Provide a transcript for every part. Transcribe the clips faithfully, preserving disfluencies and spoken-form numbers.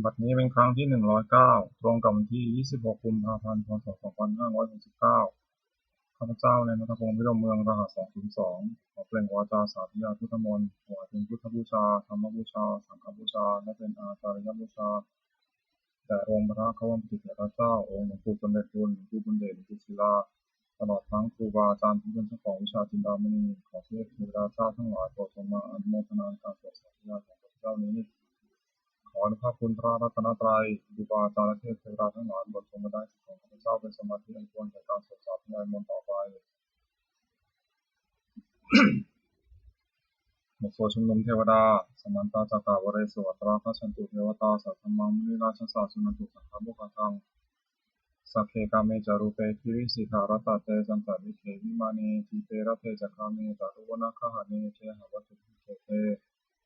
บัดนี้เป็นครั้งที่ หนึ่งร้อยเก้า ตรงกับวันที่ ยี่สิบหก กุมภาพันธ์ พ.ศ. สองพันห้าร้อยหกสิบเก้า ข้าพเจ้า นายณัฐพงษ์ พิรมเมือง รหัส สองศูนย์สอง ขอเปล่งวาจาสาธยายพุทธมนต์ ถวายเป็นพุทธบูชา ธรรมบูชา สังฆบูชา และเป็นอาจาริยบูชา แด่องค์พระควัมปติเถระเจ้า องค์หลวงปู่สมเด็จบุญ หลวงปู่บุญเดช หลวงปู่ศิลา ตลอดทั้งครูบาอาจารย์ผู้เป็นเจ้าของวิชาจินดามณี ขอเทพเทวดาเจ้าทั้งหลายโปรดทรงมาอนุโมทนาในการสวดสาธยายของข้าพเจ้านี้ ขออนุภาพคุณพระรัตนตรัย ครูบาอาจารย์และเทพเทวดาทั้งหลายโปรดทรงบันดาลจิตของข้าพเจ้าเป็นสมาธิอันควรแก่การสวดสาธยายมนต์ต่อไป บทสวดชุมนุมเทวดา Samantā cakkavāḷesu atrāgacchantu devatā, saddhammaṃ munirājassa suṇantu saggamokkhadaṃ. Sagge kāme ca rūpe girisikharataṭe cantalikkhe vimāne, dīpe raṭṭhe ca gāme taruvanagahane gehavatthumhi khette,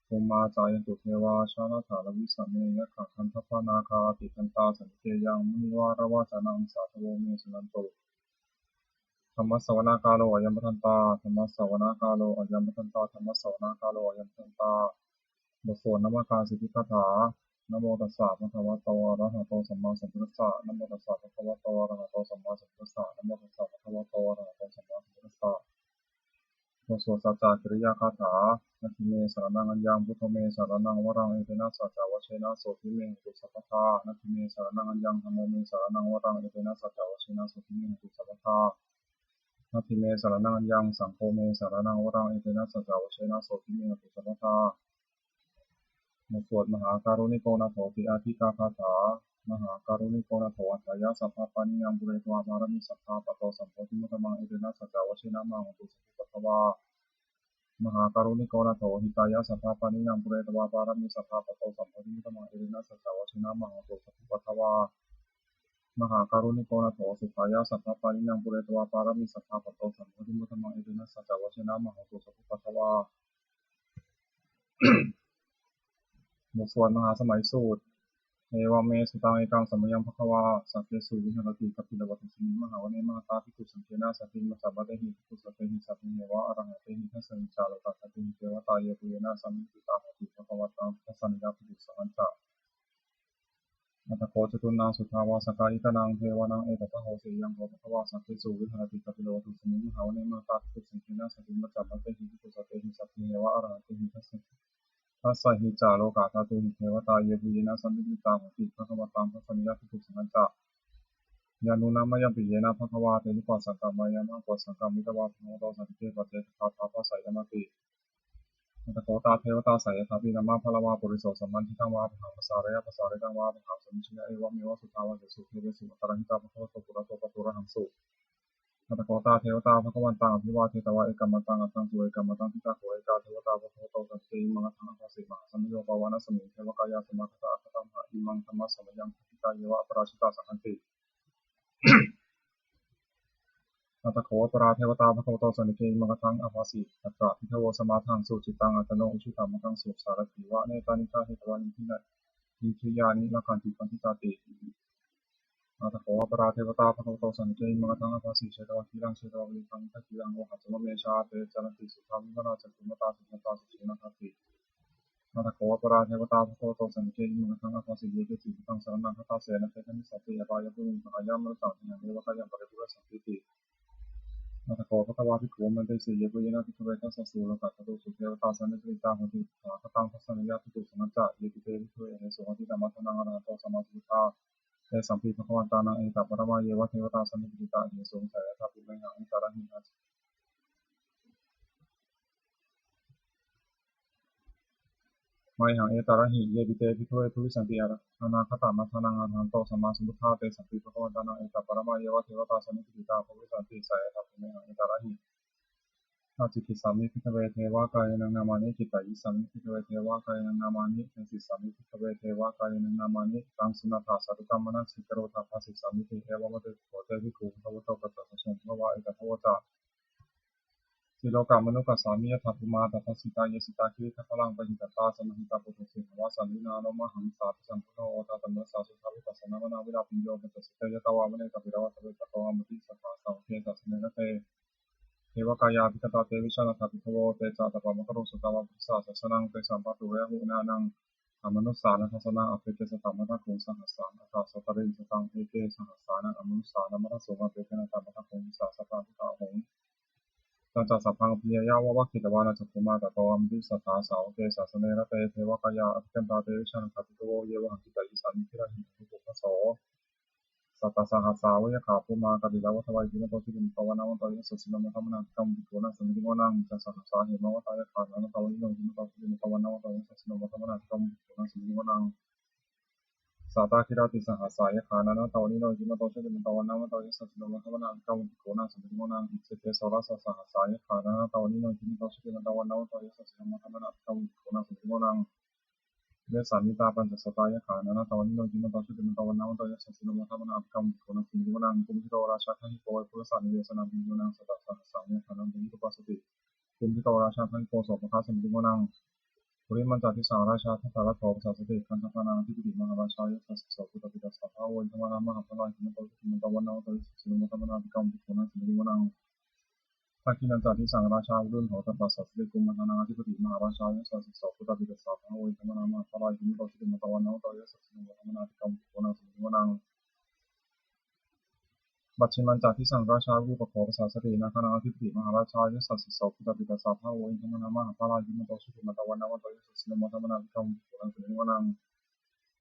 bhummā cāyantu devā jalathalavisame yakkhagandhabbanāgā, tiṭṭhantā santike yaṃ munivaravacanaṃ sādhavo me suṇantu. Dhammassavanakālo ayam bhadantā. Dhammassavanakālo ayam bhadantā. Dhammassavanakālo ayam bhadantā. บทสวดนมการสิทธิคาถา Namo tassa bhagavato arahato sammāsambuddhassa. Namo tassa bhagavato arahato sammāsambuddhassa. Namo tassa bhagavato arahato sammāsambuddhassa. บทสวดสัจจกิริยาคาถา Natthi me saraṇaṃ aññaṃ, buddho me saraṇaṃ varaṃ, etena saccavajjena sotthi me hotu sabbadā. Natthi me saraṇaṃ aññaṃ, dhammo me saraṇaṃ varaṃ, etena saccavajjena sotthi me hotu sabbadā. Natthi me saraṇaṃ aññaṃ, saṅgho me saraṇaṃ varaṃ, etena saccavajjena sotthi me hotu sabbadā. บทสวดมหาการุณิโกนาโถติอาทิกาคาถา Mahākāruṇiko nātho atthāya sabbapāṇinaṃ, pūretvā pāramī sabbā patto sambodhimuttamaṃ, etena saccavajjena mā hontu sabbupaddavā. Mahākāruṇiko nātho hitāya sabbapāṇinaṃ, pūretvā pāramī sabbā patto sambodhimuttamaṃ, etena saccavajjena mā hontu sabbupaddavā. Mahākāruṇiko nātho sukhāya sabbapāṇinaṃ, pūretvā pāramī sabbā patto sambodhimuttamaṃ, etena saccavajjena mā hontu sabbupaddavā. บทสวดมหาสมัยสูตร Evaṃ me sutaṃ. Ekaṃ samayaṃ bhagavā sakkesu viharati kapilavatthusmiṃ mahāvane mahatā bhikkhusaṅghena saddhiṃ pañcamattehi bhikkhusatehi sabbeheva arahantehi. Dasahi ca lokadhātūhi devatā yebhuyyena sannipatitā honti bhagavantaṃ dassanāya bhikkhusaṅghañca. Atha kho catunnaṃ suddhāvāsakāyikānaṃ devānaṃ etadahosi: Ayaṃ kho bhagavā sakkesu viharati kapilavatthusmiṃ mahāvane mahatā bhikkhusaṅghena saddhiṃ pañcamattehi bhikkhusatehi sabbeheva arahantehi. Dasahi ca lokadhātūhi devatā yebhuyyena sannipatitā honti bhagavantaṃ dassanāya bhikkhusaṅghañca. Yannūna mayampi yena bhagavā tenupasaṅkameyyāma, upasaṅkamitvā bhagavato santike paccekagāthā bhāseyyāmāti. Atha kho tā devatā seyyathāpi nāma balavā puriso sammiñjitaṃ vā bāhaṃ pasāreyya, pasāritaṃ vā bāhaṃ sammiñjeyya, evameva suddhāvāsesu devesu antarahitā bhagavato purato pāturahaṃsu. Atha kho tā devatā bhagavantaṃ abhivādetvā ekamantaṃ aṭṭhaṃsu. Ekamantaṃ ṭhitā kho ekā devatā bhagavato santike imaṃ gāthaṃ abhāsi: Mahāsamayo pavanasmiṃ, devakāyā samāgatā; āgatamha imaṃ dhammasamayaṃ, dakkhitāyeva aparājitasaṅghanti. Atha kho aparā devatā bhagavato santike imaṃ gāthaṃ abhāsi: Tatra bhikkhavo samādahaṃsu, cittaṃ attano ujukamakaṃsu; sārathīva nettāni gahetvā, indriyāni rakkhanti paṇḍitāti. Atha kho aparā devatā bhagavato santike imaṃ gāthaṃ abhāsi: Chetvā khīlaṃ chetvā palighaṃ, indakhīlaṃ ohaccamanejā; te caranti suddhā vimalā, cakkhumatā sudantā susunāgāti. Atha kho aparā devatā bhagavato santike imaṃ gāthaṃ abhāsi: Ye keci buddhaṃ saraṇaṃ gatāse, na te gamissanti apāyabhūmiṃ; pahāya mānusaṃ dehaṃ, devakāyaṃ paripūressantīti. Atha kho bhagavā bhikkhū āmantesi: Yebhuyyena bhikkhave dasasu lokadhātūsu devatā sannipatitā honti tathāgataṃ dassanāya bhikkhusaṅghañca. Yepi te bhikkhave ahesuṃ atītamaddhānaṃ arahanto sammāsambuddhā, tesampi bhagavantānaṃ etaparamāyeva devatā sannipatitā ahesuṃ, seyyathāpi mayhaṃ etarahi. Mayhaṃ etarahi. Yepi te bhikkhave bhavissanti anāgatamaddhānaṃ arahanto sammāsambuddhā, tesampi bhagavantānaṃ etaparamāyeva devatā sannipatitā bhavissanti, seyyathāpi mayhaṃ etarahi. Ācikkhissāmi bhikkhave devakāyānaṃ nāmāni. Kittayissāmi bhikkhave devakāyānaṃ nāmāni. Desissāmi bhikkhave devakāyānaṃ nāmāni. Taṃ suṇātha sādhukaṃ manasikarotha bhāsissāmīti. Evaṃ bhanteti kho te bhikkhū bhagavato paccassosuṃ. Bhagavā etadavoca: Silokamanukassāmi, yattha bhummā tadassitā; ye sitā girigabbharaṃ, pahitattā samāhitā. Puthū sīhāva sallīnā, lomahaṃsābhisambhuno; odātamanasā suddhā, vippasannamanāvilā. Bhiyyo pañcasate ñatvā, vane kāpilavatthave; tato āmantayi satthā, sāvake sāsane rate. Devakāyā abhikkantā, te vijānātha bhikkhavo; te ca ātappamakaruṃ, sutvā buddhassa sāsanaṃ. Tesampāturahu ñāṇaṃ, amanussāna dassanaṃ appeke satamaddakkhuṃ sahassaṃ atha sattariṃ. Sataṃ eke sahassānaṃ amanussānamaddasuṃ appekenantamaddakkhuṃ disā sabbā phuṭā ahuṃ. Tañca sabbaṃ abhiññāya vavakkhitvāna cakkhumā tato āmantayi satthā sāvake sāsane rate. Devakāyā abhikkantā te vijānātha bhikkhavo ye vohaṃ kittayissāmi girāhi anupubbaso. Sattasahassā va yakkhā bhummā kāpilavatthavā iddhimanto jutimanto vaṇṇavanto yasassino modamānā abhikkāmuṃ bhikkhūnaṃ samitiṃ vanaṃ. Chasahassā hemavatā yakkhā nānattavaṇṇino iddhimanto jutimanto vaṇṇavanto yasassino modamānā abhikkāmuṃ bhikkhūnaṃ samitiṃ vanaṃ. Sātāgirā tisahassā yakkhā nānattavaṇṇino iddhimanto jutimanto vaṇṇavanto yasassino modamānā abhikkāmuṃ bhikkhūnaṃ samitiṃ vanaṃ. Iccetesoḷasasahassā yakkhā nānattavaṇṇino iddhimanto jutimanto vaṇṇavanto yasassino modamānā abhikkāmuṃ bhikkhūnaṃ samitiṃ vanaṃ. Vessāmittā pañcasatā yakkhā nānattavaṇṇino iddhimanto jutimanto vaṇṇavanto yasassino modamānā abhikkāmuṃ bhikkhūnaṃ samitiṃ vanaṃ. Kumbhīro rājagahiko vepullassa nivesanaṃ bhiyyo naṃ satasahassaṃ yakkhānaṃ uditavasīti. Kumbhīro rājagahiko sopāga samitiṃ vanaṃ. Purimañca disaṃ rājā dhataraṭṭho pasāsati gandhabbānaṃ ādhipati mahārājā yasassi so. Puttāpi tassa bahavo indanāmā mahabbalā iddhimanto jutimanto vaṇṇavanto yasassino modamānā abhikkāmuṃ bhikkhūnaṃ samitiṃ vanaṃ. Dakkhiṇañca disaṃ rājā virūḷho tappasāsati kumbhaṇḍānaṃ ādhipati mahārājā yasassi so. Puttāpi tassa bahavo indanāmā mahabbalā iddhimanto jutimanto vaṇṇavanto yasassino modamānā abhikkāmuṃ bhikkhūnaṃ samitiṃ vanaṃ. Pacchimañca disaṃ rājā virūpakkho pasāsati nāgānaṃ ādhipati mahārājā yasassi so. Puttāpi tassa bahavo indanāmā mahabbalā iddhimanto jutimanto vaṇṇavanto yasassino modamānā abhikkāmuṃ bhikkhūnaṃ samitiṃ vanaṃ.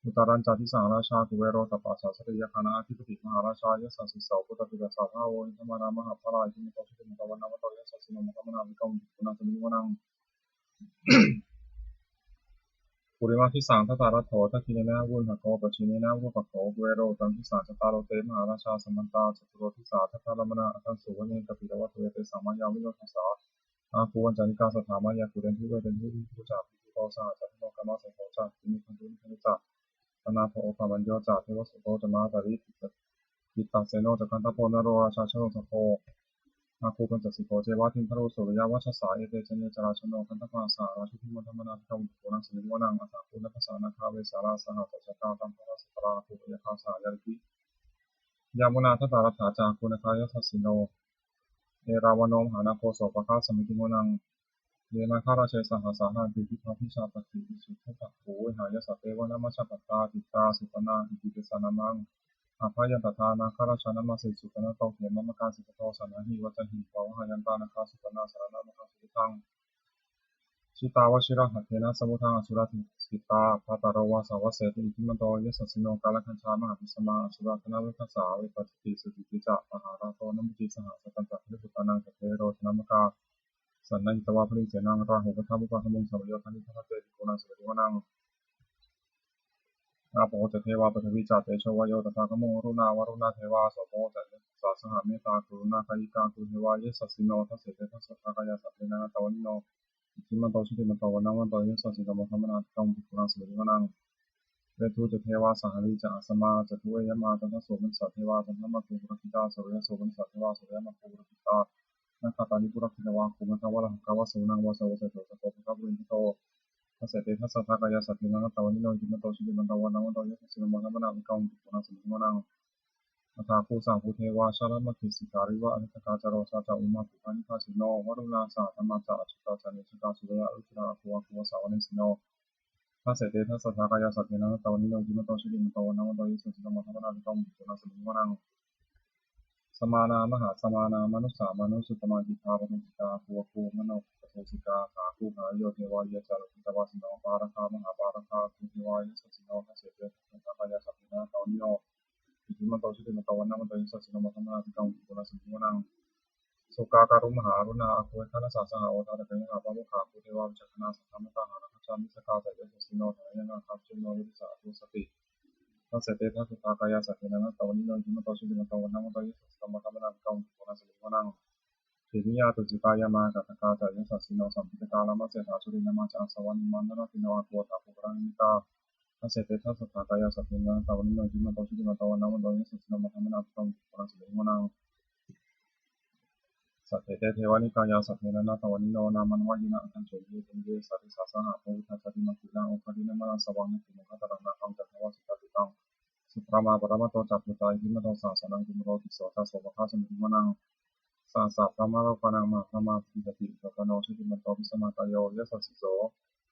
Uttarañca disaṃ rājā kuvero tappasāsati yakkhānaṃ ādhipati mahārājā yasassi so. Puttāpi tassa bahavo indanāmā mahabbalā iddhimanto jutimanto vaṇṇavanto yasassino modamānā abhikkāmuṃ bhikkhūnaṃ samitiṃ vanaṃ. Purimaṃ disaṃ dhataraṭṭho dakkhiṇena virūḷhako pacchimena virūpakkho kuvero uttaraṃ disaṃ. Cattāro te mahārājā samantā caturo disā daddallamānā aṭṭhaṃsu vane kāpilavatthave. Tesaṃ māyāvino dāsā āgū vañcanikā saṭhā māyā kuṭeṇḍu veṭeṇḍu viṭū ca viṭuṭo saha candano kāmaseṭṭho ca kinnughaṇḍu nighaṇḍu ca panādo opamañño ca devasūto ca mātali cittaseno ca gandhabbo naḷorājā janosabho āgū pañcasikho ceva timbarū suriyavacchasā. Ete caññe ca rājāno gandhabbā saha rājubhi modamānā abhikkāmuṃ bhikkhūnaṃ samitiṃ vanaṃ. Athāgū nābhasā nāgā vesālā saha tacchakā kambalassatarā āgū pāyāgā saha ñātibhi. Yāmunā dhataraṭṭhā ca āgū nāgā yasassino erāvaṇo mahānāgo sopāga samitiṃ vanaṃ. Ye nāgarāje sahasā haranti dibbā dijā pakkhi visuddhacakkhū vehāyasā te vanamajjhapattā citrā supaṇṇā iti tesa nāmaṃ. Abhayantadā nāgarājānamāsi supaṇṇato khemamakāsi buddho saṇhāhi vācāhi pavaṇṇayantā nāgā supaṇṇā saraṇamakaṃsu buddhaṃ. Jitā vajirahatthena samuddaṃ asurā sitā bhātaro vāsavassete iddhimanto yasassino kālakañjā mahābhismā asurā dānaveghasā vepacitti sucitti ca pahārādo namucī saha. Satañca baliputtānaṃ sabbe verocanāmakā sannayhitvā baliṃ senaṃ rāhubhaddamupāgamuṃ samayodāni bhaddante bhikkhūnaṃ samitiṃ vanaṃ. Āpo ca devā paṭhavī ca tejo vāyo tadāgamuṃ varuṇā vāruṇā devā somo ca yasasā saha mettākaruṇākāyikā āgū devā yasassino. Dasete dasadhā kāyā sabbe nānattavaṇṇino iddhimanto jutimanto vaṇṇavanto yasassino modamānā abhikkāmuṃ bhikkhūnaṃ samitiṃ vanaṃ. Veṇḍū ca devā sahalī ca asamā ca duve yamā candassūpanisā devā candamāgū purakkhitā suriyassūpanisā devā suriyamāgū purakkhitā nakkhattāni purakkhitvā āgū mandavalāhakā vasūnaṃ vāsavo seṭṭho sakko pāga purindado. Dasete dasadhā kāyā sabbe nānattavaṇṇino iddhimanto jutimanto vaṇṇavanto yasassino modamānā abhikkāmuṃ bhikkhūnaṃ samitiṃ vanaṃ. Athāgū sahabhū devā jalamaggisikhāriva ariṭṭhakā ca rojā ca umāpupphanibhāsino varuṇā sahadhammā ca accutā ca anejakā sūleyyarucirā āgū āgū vāsavanesino. Dasete dasadhā kāyā sabbe nānattavaṇṇino iddhimanto jutimanto vaṇṇavanto yasassino modamānā abhikkāmuṃ bhikkhūnaṃ samitiṃ vanaṃ. Samānā mahāsamānā mānusā mānusuttamā khiḍḍāpadūsikā āgū āgū manopadūsikā saha āgū harayo devā ye ca lohitavāsino pāragā mahāpāragā āgū devā yasassino. Dasete dasadhā kāyā sabbe nānattavaṇṇino iddhimanto jutimanto vaṇṇavanto yasassino modamānā abhikkāmuṃ bhikkhūnaṃ samitiṃ vanaṃ. Sukkā karumhā aruṇā āgū veghanasā saha odātagayhā pāmokkhā āgū devā vicakkhaṇā sadāmattā hāragajā missakā ca yasassino thanayaṃ nāgā pajjunno yo disā abhivassati. Dasete dasadhā kāyā sabbe nānattavaṇṇino iddhimanto jutimanto vaṇṇavanto yasassino modamānā abhikkāmuṃ bhikkhūnaṃ samitiṃ vanaṃ. Khemiyā tusitā yāmā kaṭṭhakā ca yasassino lambitakā lāmaseṭṭhā cundī nāmā ca āsavā nimmānaratino āgū athāgū paranimmitā. Dasete dasadhā kāyā sabbe nānattavaṇṇino iddhimanto jutimanto vaṇṇavanto yasassino modamānā abhikkāmuṃ bhikkhūnaṃ samitiṃ vanaṃ. Saṭṭhete devanikāyā sabbe nānattavaṇṇino nāmanvayena āgañchuṃ ye caññe sadisā saha pavutthajātimakkhīlaṃ oghatiṇṇamanāsavaṃ. Yanti moghataraṃ nāgaṃ candaṃva suppabhātaṃ subrahmā paramatto ca puttā iddhimato saha sanaṅkumāro tisso ca sopāga samitiṃ vanaṃ. Sahassabrahmalokānaṃ mahābrahmābhitiṭṭhati upapanno jutimanto bhismākāyo yasassi so.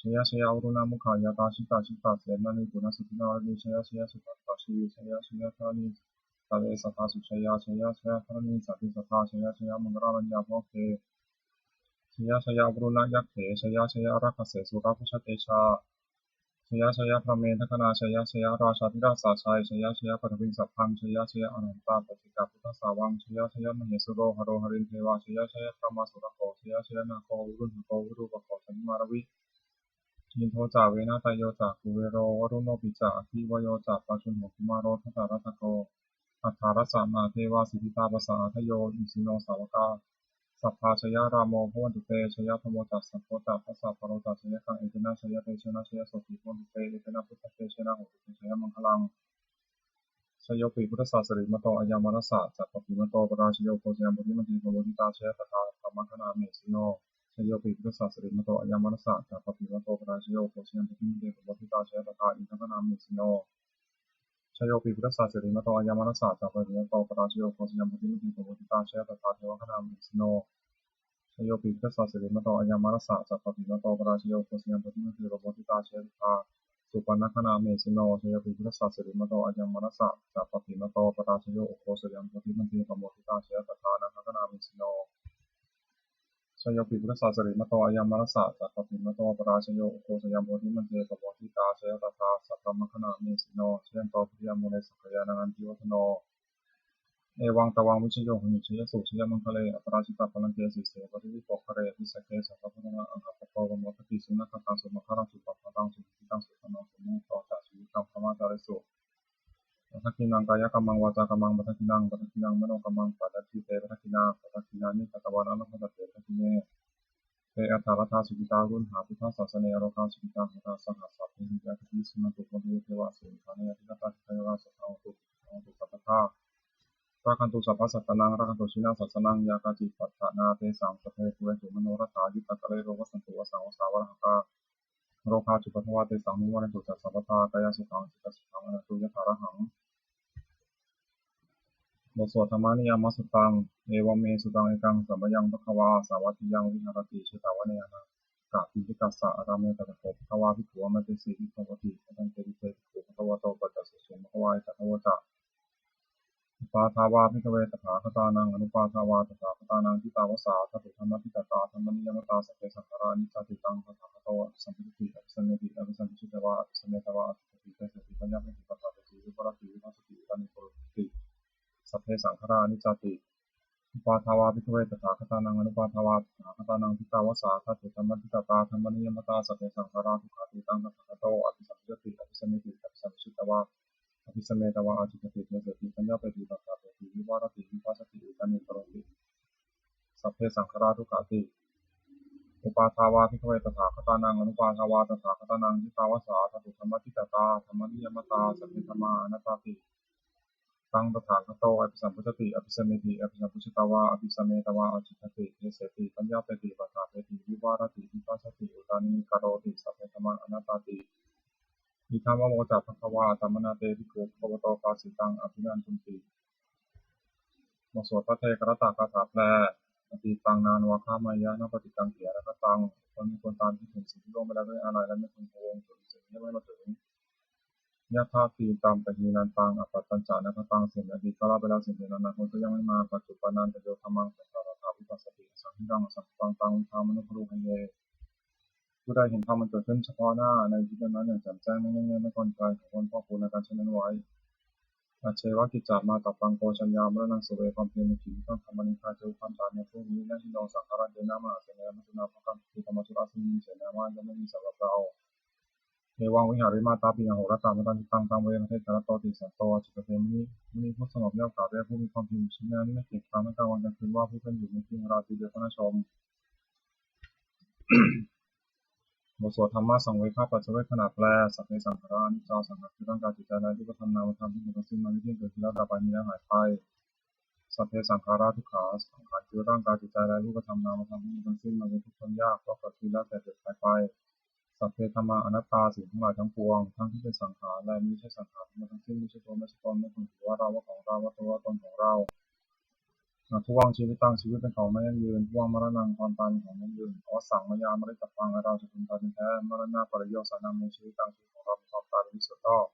Jaya jaya varuṇamukhayātrā, jita jita semānī, puna siddhi naradī. Jaya jaya sukhā sukhā jīvī, jaya jaya dharaṇītale sadā sujayā. Jaya jaya dharaṇī sāntī sadā, jaya jaya maṅkarāj raññā bhavagge. Jaya jaya varuṇayakkhe, jaya jaya rakkhase surabhujatejā. Jaya jaya brahmendagaṇā, jaya jaya rājādhirājasājjaya, jaya jaya paṭhaviṃ sabbaṃ, jaya jaya arahantā paccekabuddhasāvaṃ, jaya jaya mahesuro haro harindevā, jaya jaya brahmā surakkho, jaya jaya nāgo varuṇhako virūpakkho candimā ravi, indo ca venateyyo ca kuvero varuṇopi ca, aggi vāyo ca pājuṇho kumāro dhataraṭṭhako, aṭṭhārasa mahādevā siddhitāpasa-ādayo, isino sāvakā sabbā jaya rāmo bhavantu te, jaya dhammo ca saṅgho ca dasapālo ca jayakaṃ, etena jayatejena jayasotthiṃ bhavantu te, etena buddhatejena hotu te jayamaṅgalaṃ. Jayopi buddhassa sirīmato ayaṃ, mārassa ca pāpimato parājayo, ugghosayaṃ bodhimaṇḍe pamoditā, jaya tadā brahmagaṇā mahesino. Jayopi buddhassa sirīmato ayaṃ, mārassa ca pāpimato parājayo, ugghosayaṃ bodhimaṇḍe pamoditā, jaya tadā indagaṇā mahesino. Jayopi buddhassa sirīmato ayaṃ, mārassa ca pāpimato parājayo, ugghosayaṃ bodhimaṇḍe pamoditā, jaya tadā devagaṇā mahesino. Jayopi buddhassa sirīmato ayaṃ, mārassa ca pāpimato parājayo, ugghosayaṃ bodhimaṇḍe pamoditā, jaya tadā supaṇṇagaṇā mahesino. Jayopi buddhassa sirīmato ayaṃ, mārassa ca pāpimato parājayo, ugghosayaṃ bodhimaṇḍe pamoditā, jaya tadā nāgagaṇā mahesino. Jayopi buddhassa sirīmato ayaṃ, mārassa ca pāpimato parājayo, ugghosayaṃ bodhimaṇḍe pamoditā, jaya tadā sabrahmagaṇā mahesino. Jayanto bodhiyā mūle sakyānaṃ nandivaḍḍhano, evaṃ tvaṃ vijayo hohi jayassu jayamaṅgale. Aparājitapallaṅke sīse paṭhavipokkhare abhiseke sabbabuddhānaṃ aggappatto pamodati. Sunakkhattaṃ sumaṅgalaṃ supabhātaṃ suhuṭṭhitaṃ sukhaṇo sumuhutto ca suyiṭṭhaṃ brahmacārisu. Padakkhiṇaṃ kāyakammaṃ vācākammaṃ padakkhiṇaṃ padakkhiṇaṃ manokammaṃ paṇidhī te padakkhiṇā. Padakkhiṇāni katvāna labhantatthe padakkhiṇe. Te atthaladdhā sukhitā viruḷhā buddhasāsane arogā sukhitā hotha saha sabbehi ñātibhi. Suṇantu bhonto ye devā asmiṃ ṭhāne adhigatā dīghāyukā sadā hontu sukhitā hontu sabbadā. Rakkhantu sabbasattānaṃ rakkhantu jinasāsanaṃ. Yā kāci patthanā tesaṃ sabbe pūrentu manorathā. Yuttakāle vasantu vassaṃ vasāvalāhakā. Rogā cupaddavā tesaṃ nivārentu ca sabbadā. Kāyasukhaṃ cittisukhaṃ arahantu yathārahaṃ. บทสวด Dhammaniyāmasuttaṃ. Evaṃ me sutaṃ. Ekaṃ samayaṃ bhagavā sāvatthiyaṃ viharati jetavane anāthapiṇḍikassa ārāme. Tatra kho bhagavā bhikkhū āmantesi bhikkhavoti. Bhadanteti te bhikkhū bhagavato paccassosuṃ. Bhagavā etadavoca. Uppādā vā bhikkhave tathāgatānaṃ anuppādā vā tathāgatānaṃ, ṭhitāva sā dhātu dhammaṭṭhitatā dhammaniyāmatā, sabbe saṅkhārā aniccāti. Taṃ tathāgato abhisambujjhati abhisameti, abhisambujjhitvā abhisametvā ācikkhati deseti paññapeti paṭṭhāpeti vivarati vibhajati uttānīkaroti: sabbe saṅkhārā aniccāti. Uppādā vā bhikkhave tathāgatānaṃ anuppādā vā tathāgatānaṃ, ṭhitāva sā dhātu dhammaṭṭhitatā dhammaniyāmatā, sabbe saṅkhārā dukkhāti. Taṃ tathāgato abhisambujjhati abhisameti, abhisambujjhitvā abhisametvā ācikkhati deseti paññapeti paṭṭhāpeti vivarati vibhajati uttānīkaroti: sabbe saṅkhārā dukkhāti. Uppādā vā bhikkhave tathāgatānaṃ anuppādā vā tathāgatānaṃ, ṭhitāva sā dhātu dhammaṭṭhitatā dhammaniyāmatā, sabbe dhammā anattāti. Taṃ tathāgato abhisambujjhati abhisameti, abhisambujjhitvā abhisametvā ācikkhati deseti paññapeti paṭṭhāpeti vivarati vibhajati uttānīkaroti: sabbe dhammā anattāti. Idamavoca bhagavā. Attamanā te bhikkhū bhagavato bhāsitaṃ abhinandunti. บทสวดภัทเทกรัตตคาถาแปล Atītaṃ nānvāgameyya, nappaṭikaṅkhe anāgataṃ. คนไม่ควรตามคิดถึงสิ่งที่ล่วงไปแล้วด้วยอาลัย และไม่ควรพะวงถึงสิ่งที่ยังไม่มาถึง Yadatītampahīnantaṃ, appattañca anāgataṃ. สิ่งในอดีตก็ละไปแล้ว สิ่งในอนาคตก็ยังไม่มา Paccuppannañca yo dhammaṃ, sattha tadha vipassati, asaṃhiraṃ asaṅkuppaṃ, taṃ viddhā manubrūhaye. ผู้ใดเห็นธรรมอันเกิดขึ้นเฉพาะหน้าในที่นั้นๆ อย่างแจ่มแจ้ง ไม่เงื่อนเงย ไม่คลอนแคลน เขาควรพอกพูนอาการเช่นนั้นไว้ Ajjeva kiccamātappaṃ, ko jaññā maraṇaṃ suve. ความเพียรเป็นกิจที่ต้องทำ Anittā ca uddhaṃ thāne, พรุ่งนี้ Na hi no saṅgarantena, mahāsenena maccunā. เพราะการต่อสู้ธรรมชุดราชสีห์นี้ Senaṃ va idha mhi, สำหรับเรา Evaṃ vihārimātāpiṃ, ahorattamatanditaṃ, taṃ ve bhaddekarattoti, santo ācikkhate muni. มุนีผู้สงบเยียบกราบเรียกผู้มีความเพียรอยู่เช่นนั้น ไม่เกียจคร้านทั้งกลางวันกลางคืน ว่าผู้เป็นอยู่ในที่แห่งราตรีเดียวก็น่าชม บทสวดธัมมสังเวคปัจจเวกขณะแปล Sabbe saṅkhārā aniccā. สังขารคือร่างกายจิตใจและรูปธรรมนามธรรมทั้งหมดทั้งสิ้น มันไม่เที่ยง เกิดขึ้นแล้วดับไป มีแล้วหายไป Sabbe saṅkhārā dukkhā. สังขารคือร่างกายจิตใจและรูปธรรมนามธรรมทั้งหมดทั้งสิ้น มันเป็นทุกข์ทนยาก เพราะเกิดขึ้นแล้วแก่เจ็บตายไป Sabbe dhammā anattā. สิ่งทั้งหลายทั้งปวง ทั้งที่เป็นสังขารและไม่ใช่สังขารทั้งหมดทั้งสิ้น ไม่ใช่ตัว ไม่ใช่ตน ไม่ควรถือว่าเรา ว่าของเรา ว่าตัว ว่าตนของเรา Adhuvaṃ jīvitaṃ. ชีวิตเป็นของไม่ยั่งยืน Dhuvaṃ maraṇaṃ. ความตายเป็นของยั่งยืน Avassaṃ mayā maritabbaṃ. อันเราจะพึงตายเป็นแท้ Maraṇapariyosānaṃ me jīvitaṃ. ชีวิตของเรามีความตายเป็นที่สุดรอบ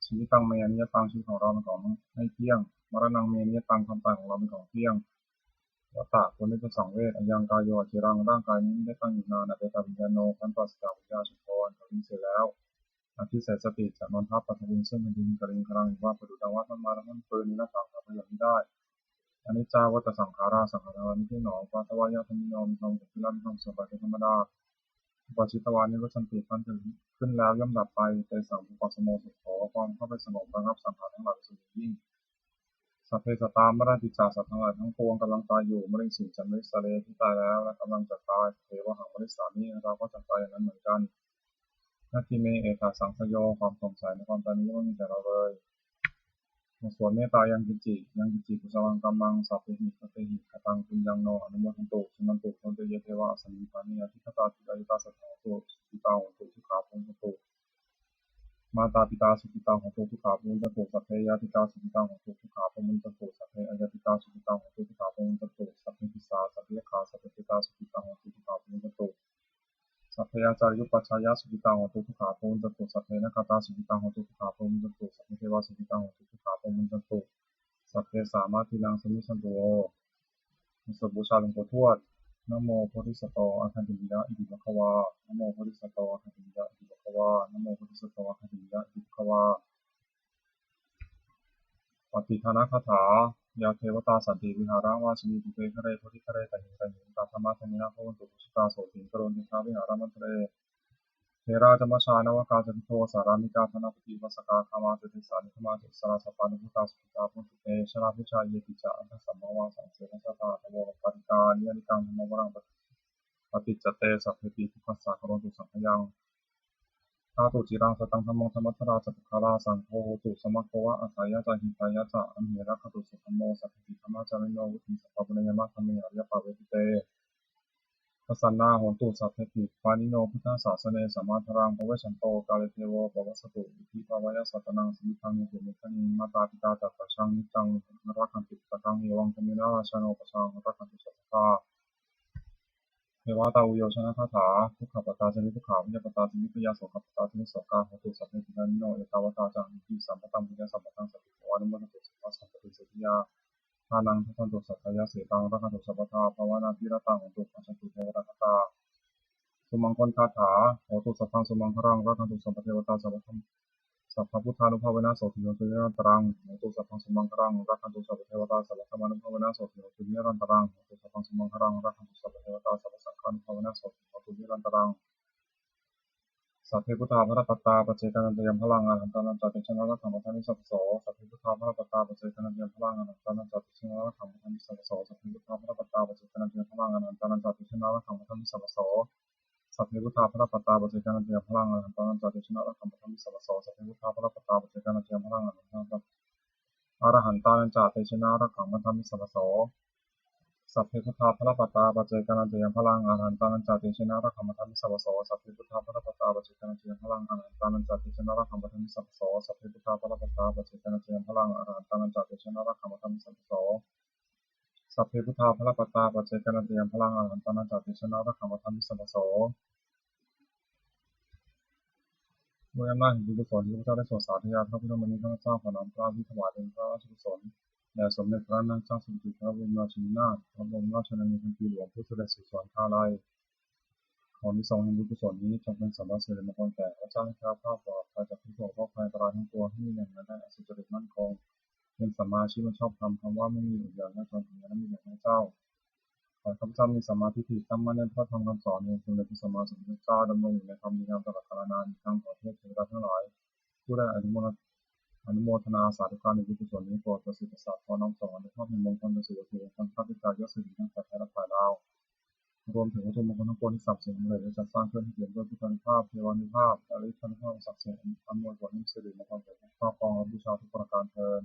Jīvitaṃ me aniyataṃ. ชีวิตของเราเป็นของไม่เที่ยง Maraṇaṃ me niyataṃ. ความตายของเราเป็นของเที่ยง Vata. ควรด้วยเธอสังเวช Ayaṃ kāyo aciraṃ. ร่างกายนี้ไม่ได้ตั้งอยู่นาน Apetaviññāṇo. ครั้นปราศจากวิญญาณ Chuḍḍho. อันเขาทิ้งเสียแล้ว Adhisessati. จะนอนทับ Paṭhaviṃ. ซึ่งแผ่นดิน Kaliṅgaraṃ. อีกว่า ประดุจดังว่าท่อนไม้และท่อนฟืน Vinassā. หาประโยชน์มิได้ Aniccā vata saṅkhārā. สังขารทั้งหลายไม่เที่ยงหนอ Uppādavayadhammino. มีความเกิดขึ้นแล้ว มีความเสื่อมไปเป็นธรรมดา Uppajjitvā nirujjhanti. ครั้นเกิดขึ้นแล้วย่อมดับไป Tesaṃ vūpasamo sukho. ความเข้าไปสงบระงับสังขารทั้งหลายเป็นสุขอย่างยิ่ง Sabbe sattā maranti ca. สัตว์ทั้งหลายทั้งปวงกำลังตายอยู่ Mariṃsu ca marissare. ที่ตายแล้วและกำลังจะตาย Tathevāhaṃ marissāmi. เราก็จะตายอย่างนั้นเหมือนกัน Natthi me ettha saṃsayo. ความสงสัยในความตายนี้ไม่มีแก่เราเลย บทสวดเมตตา Yaṃ kiñci, yaṃ kiñci kusalaṃ kammaṃ sabbehi katehi kataṃ puññaṃ no anumodantu, suṇantu bhonto ye devā asmiṃ ṭhāne adhigatā, dīghāyukā sadā hontu, sukhitā hontu, dukkhā pamuñcantu. Mātāpitā sukhitā hontu, dukkhā pamuñcantu. Sabbe ñātikā sukhitā hontu, dukkhā pamuñcantu. Sabbe aññātikā sukhitā hontu, dukkhā pamuñcantu. Sabbe pisā, sabbe yakkhā, sabbe petā sukhitā hontu, dukkhā pamuñcantu. Sabbe ācariyupajjhāyā sukhitā hontu, dukkhā pamuñcantu. Sabbe nakkhattā sukhitā hontu, dukkhā pamuñcantu. Sabbe devā sukhitā hontu, dukkhā pamuñcantu. Sabbasampattīnaṃ samijjhantu vo. บทสวดบูชาหลวงปู่ทวด Namo bodhisatto āgantimāya iti bhagavā. Namo bodhisatto āgantimāya iti bhagavā. Namo bodhisatto āgantimāya iti bhagavā. Pattidānagāthā. Yā devatā santi vihāravāsinī, pubbe ghare bodhighare tahiṃ tahiṃ, tā dhammadānena bhavantu pūjitā, sotthiṃ karontedha vihāramaṇḍale. Therā ca majjhā navakā ca bhikkhusārāmikā dānapatī upāsakā, gāmā ca desā nigamā ca issarā, sappāṇabhūtā sukhitā bhavantu te. Jalābujā yepi ca aṇḍasambhavā, saṃsedajātā athavopapātikā, niyyānikaṃ dhammavaraṃ paṭicca te, sabbepi dukkhassa karontu saṅkhayaṃ. Ṭhātu ciraṃ sataṃ dhammaṃ, dhammaddharā ca puggalā, saṅgho hotu samaggo va, atthāya ca hitāya ca. Amhe rakkhatu saddhammo, sabbepi dhammacārino, vuḍḍhiṃ sampāpuṇeyyāma, dhamme ariyappavedite. Pasannā hontu sabbepi, pāṇino buddhasāsane, sammādhāraṃ pavecchanto, kāle devo pavassatu, vuḍḍhibhāvāya sattānaṃ, samiddhaṃ netu medaniṃ. Mātā pitā ca tejasā, niccaṃ rakkhanti puttakaṃ, evaṃ dhammena rājāno, pajaṃ rakkhantu sabbadā. Devatāuyyojanagāthā. Dukkhappattā ca niddukkhā, bhayappattā ca nibbhayā, sokappattā ca nissokā, hontu sabbepi pāṇino. Ettāvatā ca amhehi, sambhataṃ puññasampadaṃ, sabbe devānumodantu, sabbasampattisiddhiyā. Dānaṃ dadantu saddhāya, sīlaṃ rakkhantu sabbadā, bhāvanābhiratā hontu, gacchantu devatāgatā. Sumaṅgalagāthā. Hotu sabbaṃ sumaṅgalaṃ, rakkhantu sabbadevatā, sabbadham-, sabbabuddhānubhāvena, sotthī hontu nirantaraṃ. Hotu sabbaṃ sumaṅgalaṃ, rakkhantu sabbadevatā, sabbadhammānubhāvena, sotthī hontu nirantaraṃ. Hotu sabbaṃ sumaṅgalaṃ, rakkhantu sabbadevatā, sabbasaṅghānubhāvena, sotthī hontu nirantaraṃ. Sabbe buddhā balappattā, paccekānañca yaṃ balaṃ, arahantānañca tejena, rakkhaṃ bandhāmi sabbaso. Sabbe buddhā balappattā, paccekānañca yaṃ balaṃ, arahantānañca tejena, rakkhaṃ bandhāmi sabbaso. Sabbe buddhā balappattā, paccekānañca yaṃ balaṃ, arahantānañca tejena, rakkhaṃ bandhāmi sabbaso. Sabbe buddhā balappattā, paccekānañca yaṃ balaṃ, arahantānañca tejena, rakkhaṃ bandhāmi sabbaso. Sabbe buddhā balappattā, paccekānañca yaṃ balaṃ, arahantānañca tejena, rakkhaṃ bandhāmi sabbaso. Sabbe buddhā balappattā paccekānañca yaṃ balaṃ arahantānañca tejena rakkhaṃ bandhāmi sabbaso. Sabbe buddhā balappattā paccekānañca yaṃ balaṃ arahantānañca tejena rakkhaṃ bandhāmi sabbaso. Sabbe buddhā balappattā paccekānañca yaṃ balaṃ arahantānañca tejena rakkhaṃ bandhāmi sabbaso. Sabbe buddhā balappattā paccekānañca yaṃ balaṃ arahantānañca tejena rakkhaṃ bandhāmi sabbaso. ด้วยอำนาจแห่งบุญกุศลที่ข้าพเจ้าได้สวดสาธยายพระพุทธมณีข้าพเจ้าขอน้อมเกล้าที่ถวายเป็นพระราชกุศลแด่สมเด็จพระนางเจ้าสิริกิติ์พระบรมราชินีนาถพระบรมราชชนนีพันปีหลวงผู้เสด็จสู่สวรรคาลัย ขออานิสงส์แห่งบุญกุศลนี้จงเป็นสำหรับสิริมงคลแก่ข้าพเจ้าให้แคล้วคลาดปลอดภัยจากทุกข์โศกโรคภัยอันตรายทั้งปวงที่มีอย่างนั้นได้อสุจริตมั่นคง เป็นสัมมาอาชีพอันชอบธรรม คำว่าไม่มีอดอยากยากจนถึงแก่และมีแก่ข้าพเจ้า ขอให้ข้าพเจ้ามีสัมมาทิฏฐิตั้งมั่นในพระธรรมคำสอนของสมเด็จพระสัมมาสัมพุทธเจ้าดำรงอยู่ในธรรมดีงามตลอดกาลนาน ทั้งขอเทพเทวดาทั้งหลาย ผู้ได้อนุโมทนาอนุโมทนาสาธุการในบุญกุศลนี้โปรดประสิทธิ์ประสาทพรน้อมส่งอานุภาพแห่งมงคลไปสู่วัตถุมงคลพระปิดตายอดสิริทั้งฝ่ายไทยและฝ่ายลาว รวมถึงวัตถุมงคลทั้งปวงที่สรรพสิ่งทั้งหลายได้จัดสร้างขึ้นให้เปี่ยมด้วยพุทธานุภาพ เทวานุภาพ และฤทธานุภาพศักดิ์สิทธิ์อำนวยผลให้มีสิริมงคลแก่ผู้ครอบครองและบูชาทุกประการเทอญ